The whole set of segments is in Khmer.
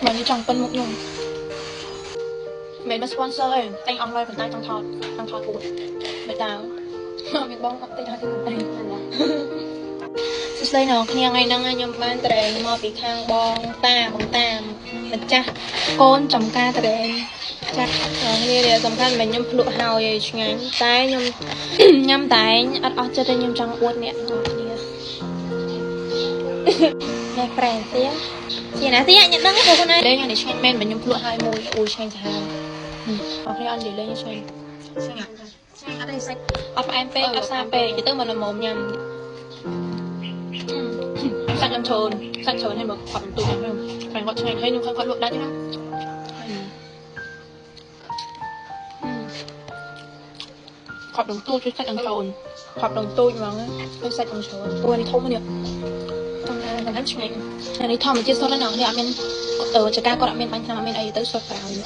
មកនេះចង់ប៉ិនមុខខ្ញុំមិនមក sponsor ទេតែងអស់ឡើយប៉ុន្តែចង់ថតចង់ថតពួតមិនដើមានបងអត់តិចឲ្យទៅតែសួស្តីអ្នកគ្នាថ្ងៃហ្នឹងខ្ញុំបានត្រែងមកពីខាងបងតាបងតាមម្ចាស់កូនចំការត្រែងចាស់គ្នានេះសំខាន់មិនខ្ញុំភ្លក់ហើយឲ្យឆ្ងាញ់តែខ្ញុំញ៉ាំតែឯងអត់អស់ចិត្តទេខ្ញុំចង់អួតអ្នកទាំងអស់គ្នានេះប្រែទៀជាណាទៀញ៉ាំដឹងទេព្រោះខ្លួនឯងលេងអានេះឆ្ងាញ់មែនបើខ្ញុំភ្លក់ហើយមួយអូយឆ្ងាញ់សាហាវអរគ្នាអត់និយាយលេងឆ្ងាញ់ឆ្ងាញ់ឆ្ងាញ់អត់ទេសាច់អត់ផ្អែមពេកអត់សាពេកនិយាយទៅមកល្មមញ៉ាំសាច់ខ្ញុំច្រើនសាច់ច្រើនហើយមកគាត់បន្ទូចខ្ញុំខាងគាត់ឆ្ងាញ់ហើយខ្ញុំឃើញគាត់លក់ដាច់ណាគាត់ដងទូចសាច់នឹងច្រើនគាត់ដងទូចហ្មងហើយសាច់នឹងច្រើនព្រោះនេះធំនេះចង់ថាតែឆ្ងាញ់អានេះធម្មជាតិសុទ្ធណាស់នេះអត់មានអឺចកាគាត់អត់មានបាញ់ថ្នាំអត់មានអីទៅសុទ្ធប្រោយបាយ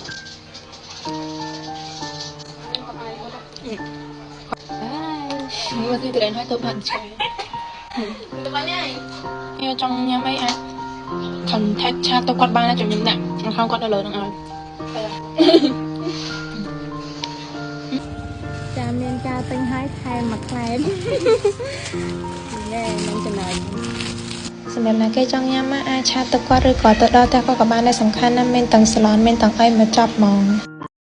មកទីត្រេនហើយទៅបានឆ្ងាយ ទៅបាញ់ហើយ ខ្ញុំចង់ញ៉ាំអីអាច contact chat ទៅគាត់បានណាចាំខ្ញុំដាក់ក្នុងគាត់នៅលើនឹងឲ្យ ចាមានការទិញឲ្យថែមមួយក្លែមញ៉ែនឹងចំណេញ សម្រាប់ណាគេចង់ញ៉ាំមកអាច chat ទៅគាត់ឬក៏ទៅដល់ផ្ទះគាត់ក៏បានដែរសំខាន់ណាស់មានទាំងសាឡនមានទាំងអីមកចប់ហ្មង។